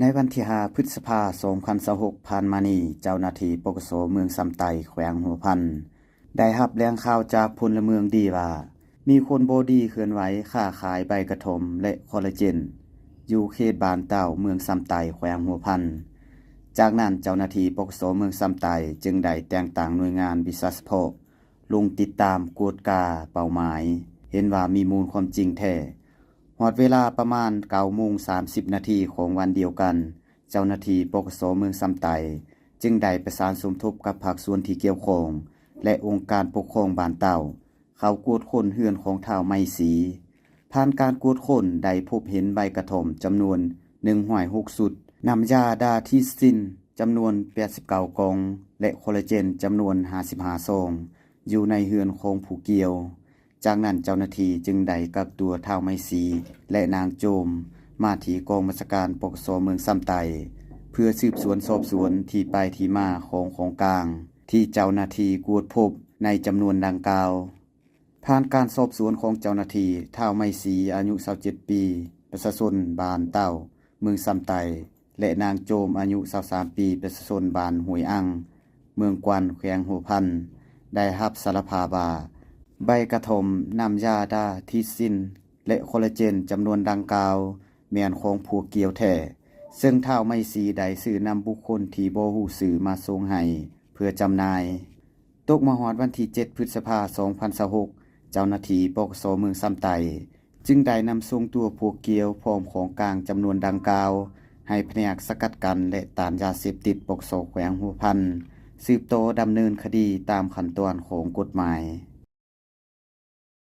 ໃນວັນທີຫ້າ ພຶດສະພາ ສອງພັນຊາວຫົກ ຜ່ານມານີ້, ເຈົ້າໜ້າທີ່ ປກສ ເມືອງຊຳໃຕ້ ແຂວງຫົວພັນ ໄດ້ຮັບແຫຼ່ງຂ່າວຈາກພົນລະເມືອງດີວ່າ ມີຄົນບໍ່ດີເຄື່ອນໄຫວຄ້າຂາຍໃບກະຖົມ ແລະ ຄໍລາເຈນ ຢູ່ເຂດບ້ານເຕົ້າ ເມືອງຊຳໃຕ້ ແຂວງຫົວພັນ. ຈາກນັ້ນ, ເຈົ້າໜ້າທີ່ ປກສ ເມືອງຊຳໃຕ້ ຈຶ່ງໄດ້ແຕ່ງຕັ້ງໜ່ວຍງານວິຊາສະເພາະ ລົງຕິດຕາມກວດກາເປົ້າໝາຍ, ເຫັນວ່າມີມູນຄວາມຈິງແທ້. ຮອດເວລາປະມານ ເກົ້າໂມງສາມສິບນາທີ ຂອງວັນດຽວກັນ, ເຈົ້າໜ້າທີ່ ປກສ ເມືອງຊຳໃຕ້ ຈຶ່ງໄດ້ປະສານສົມທົບກັບພາກສ່ວນທີ່ກ່ຽວຂ້ອງ ແລະ ອົງການປົກຄອງບ້ານເຕົ້າ ເຂົ້າກວດຄົ້ນເຮືອນຂອງທ້າວໄມສີ. ຜ່ານການກວດຄົ້ນ, ໄດ້ພົບເຫັນໃບກະຖ້ອມຈຳນວນ ໜຶ່ງຮ້ອຍຫົກຊຸດ, ນ້ຳຢາດາທິສຊິນ ຈຳນວນ ແປດສິບເກົ້າກ່ອງ ແລະ ຄໍລາເຈນ ຈຳນວນ ຫ້າສິບຫ້າຊອງ ຢູ່ໃນເຮືອນຂອງຜູ້ກ່ຽວ. ຈາກນັ້ນ, ເຈົ້າໜ້າທີ່ຈຶ່ງໄດ້ກັກຕົວທ້າວໄມສີ ແລະ ນາງໂຈມ ມາທີ່ກອງບັນຊາການ ປກສ ເມືອງຊຳໃຕ້ ເພື່ອສືບສວນສອບສວນທີ່ໄປທີ່ມາຂອງຂອງກາງ ທີ່ເຈົ້າໜ້າທີ່ກວດພົບໃນຈຳນວນດັ່ງກ່າວ. ຜ່ານການສອບສວນຂອງເຈົ້າໜ້າທີ່, ທ້າວໄມສີ ອາຍຸ ຊາວເຈັດປີ, ປະຊາຊົນບ້ານເຕົ້າ ເມືອງຊຳໃຕ້ ແລະ ນາງໂຈມ ອາຍຸ ຊາວສາມປີ, ປະຊາຊົນບ້ານຫ້ວຍອັງ ເມືອງກວັນ ແຂວງຫົວພັນ ໄດ້ຮັບສາລະພາບວ່າ ໃບກະຖ້ອມ, ນ້ຳຢາດາທິສຊິນ ແລະ ຄໍລາເຈນ ຈຳນວນດັ່ງກ່າວ ແມ່ນຂອງພວກກ່ຽວແທ້, ເຊິ່ງທ້າວໄມສີໄດ້ຊື້ນຳບຸກຄົນທີ່ບໍ່ຮູ້ຊື່ມາສົ່ງໃຫ້ເພື່ອຈຳໜ່າຍ. ຕົກມາຮອດວັນທີເຈັດ ພຶດສະພາ ສອງພັນຊາວຫົກ, ເຈົ້າໜ້າທີ່ ປກສ ເມືອງຊຳໃຕ້ ຈຶ່ງໄດ້ນຳສົ່ງຕົວພວກກ່ຽວ ພ້ອມຂອງກາງຈຳນວນດັ່ງກ່າວ ໃຫ້ພະແນກສະກັດກັ້ນ ແລະ ຕ້ານຢາເສບຕິດ ປກສ ແຂວງຫົວພັນ ສືບຕໍ່ດຳເນີນຄະດີຕາມຂັ້ນຕອນຂອງກົດໝາຍ.